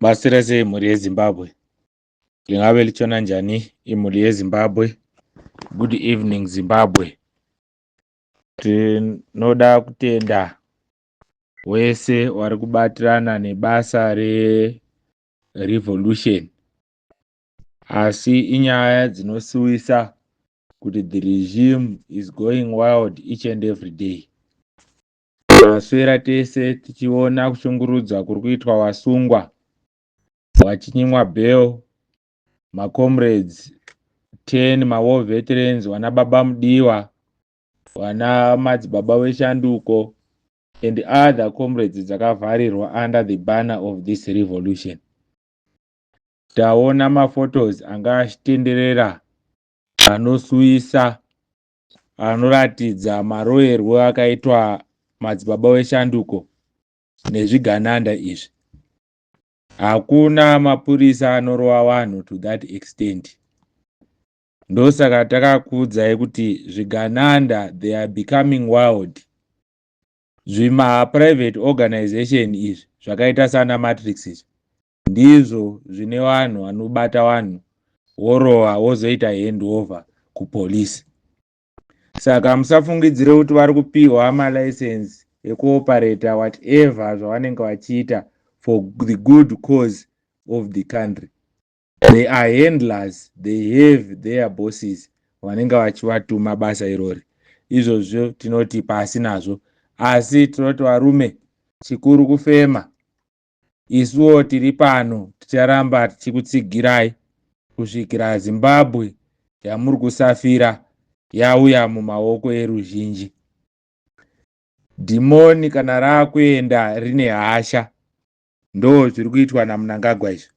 Maswera sei, mhuri yeZimbabwe? Lingabe litshona njani imuli yeZimbabwe? Good evening, Zimbabwe. Tinoda kutenda wese wari kubatirana nebasa rerevolution, asi inyaya dzinosuwisa kuti the regime is going wild each and every day. Taswera tese tichiona kushungurudzwa kuri kuitwa vasungwa vachinyimwa bail, macomrades 10, mawar veterans, vana Baba Mudiwa, vana Madzibaba Veshanduko and other comrades dzakavharirwa under the banner of this revolution. Taona maphotos anga achitenderera anosuwisa, anoratidza maroverwo akaitwa Madzibaba Veshanduko nezvigananda izvi. Hakuna mapurisa anorova vanhu to that extent. Ndosaka takakuudzai kuti zvigananda, they are becoming wild. Zvimaprivate organization izvi zvakaita sana Matrix izvi ndizvo zvine vanhu vanobata vanhu, worova, wozoita handover kupolisi. Saka musafungidzire kuti vari kupiwa malicense ekuoperata whatever zvavanenge vachiita for the good cause of the country. They are handlers. They have their bosses vanenge vachivatuma basa irori. Izvozvo tinoti pasi nazvo, asi tinoti varume, chikuru kufema. Isuwo tiri pano, ticharamba tichikutsigirai kusvikira Zimbabwe yamuri kusafira yauya mumaoko eruzhinji. Dhimoni kana raakuenda rine hasha. Ndo zviri kuitwa naMnangagwa izvi.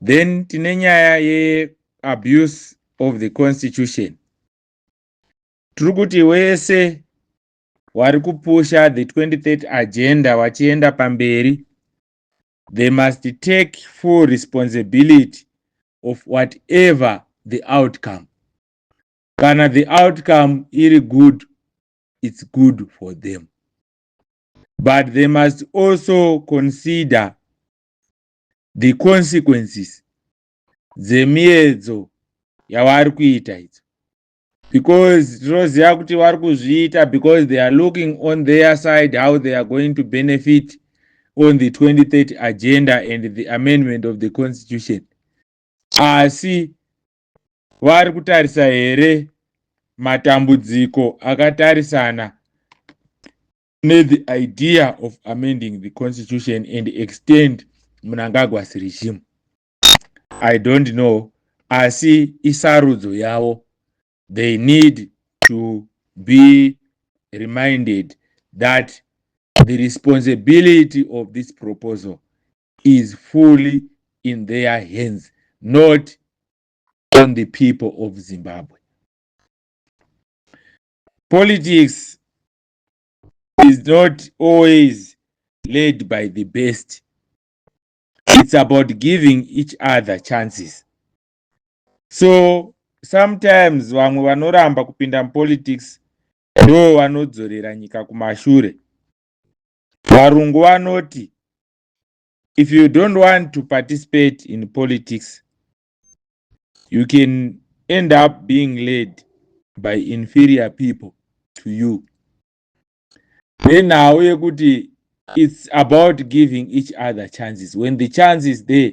Then tine nyaya yeabuse of the constitution. Tiri kuti wese vari kupusha the 2030 agenda vachienda pamberi, they must take full responsibility of whatever the outcome. Kana the outcome iri good, it's good for them, but they must also consider the consequences dzemiedzo yavari kuita idzo, because tinoziva kuti vari kuzviita because they are looking on their side, how they are going to benefit on the 2030 agenda and the amendment of the constitution. Asi vari kutarisa here matambudziko akatarisana nethe idea of amending the constitution and extend Mnangagwa's regime? I don't know, asi isarudzo yavo. They need to be reminded that the responsibility of this proposal is fully in their hands, not on the people of Zimbabwe. Politics is not always led by the best. It's about giving each other chances. So sometimes vamwe vanoramba kupinda mupolitics ndo vanodzorera nyika kumashure. Varungu vanoti if you don't want to participate in politics, you can end up being led by inferior people to you, nenhau yekuti it's about giving each other chances. When the chance is there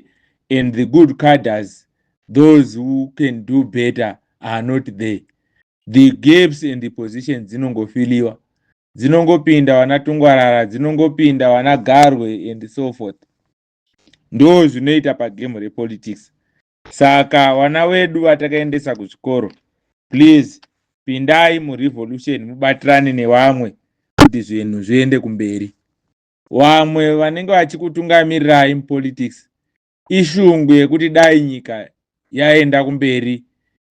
and the good cadres, those who can do better, are not there, the gaps in the positions dzinongofiliwa, dzinongopinda vana Tungwarara, dzinongopinda vana Garwe and so forth. Ndo zvinoita pagame repolitics. Saka vana vedu vatakaendesa kuzvikoro, please pindai murevolution, mubatirane nevamwe kuti zvinhu zviende kumberi. Vamwe vanenge vachikutungamirirai mupolitics ishungu yekuti dai nyika yaenda kumberi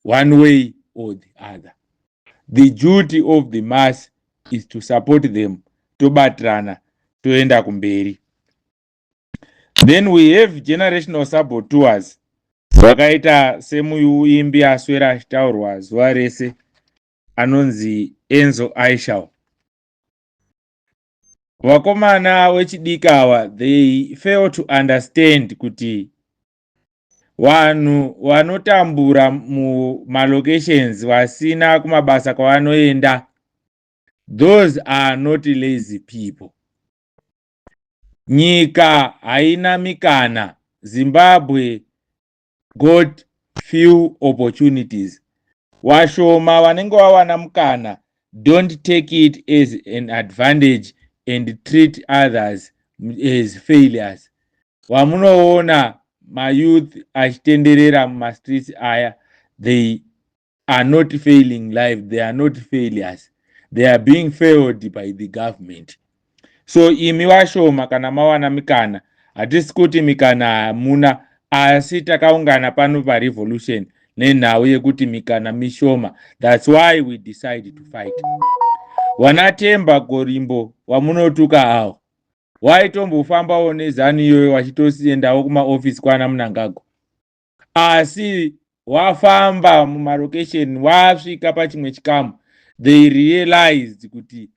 one way or the other. The duty of the mass is to support them, tobatirana, toenda kumberi. Then we have generational saboteurs, vakaita semuimbi aswera achitaurwa zuva rese anonzi Enzo Ishall. Vakomana vechidiki ava, they fail to understand kuti vanhu vanotambura mumalocations, vasina kumabasa kwavanoenda, those are not lazy people. Nyika haina mikana. Zimbabwe got few opportunities. Vashoma vanenge vawana mukana don't take it as an advantage and treat others as failures. Vamunoona mayouth achitenderera mumastreets aya, they are not failing life, they are not failures, they are being failed by the government. So imi vashoma, kana mawana mikana, hatisi kuti mikana hamuna, asi takaungana pano parevolution nenhau yekuti mikana mishoma. That's why we decide to fight. VanaTemba Gorimbo vamunotuka avo, waitombofambawo neZANU iyoyo, vachitosiendawo kumaofisi kwana Mnangagwa, asi wafamba mumarokesheni, wasvika pachimwe chikamu, they realized kuti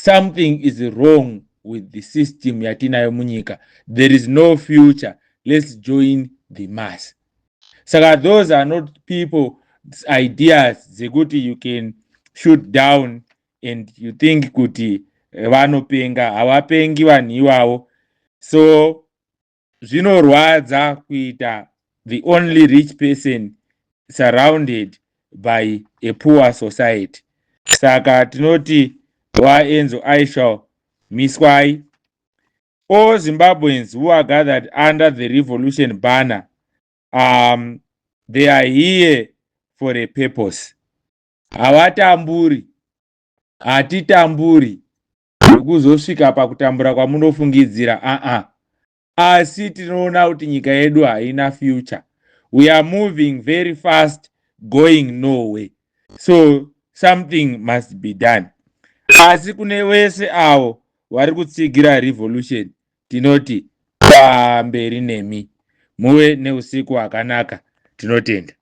something is wrong with the system yatinayo munyika. There is no future, let's join the mass. Saka those are not people ideas dzekuti you can shoot down and you think kuti vanopenga. Havapengi vanhu ivavo. So zvinorwadza kuita the only rich person surrounded by a poor society. Saka tinoti vaEnzo Ishall, miswai. All Zimbabweans who are gathered under the revolution banner, they are here for a purpose. Havatamburi, hatitamburi kuzosvika pakutambura kwamunofungidzira, aa, asi tinoona kuti nyika yedu haina future. We are moving very fast, going nowhere, so something must be done. Asi kune wese avo vari kutsigira revolution, tinoti pamberi nemi, muve neusiku hwakanaka, tinotenda.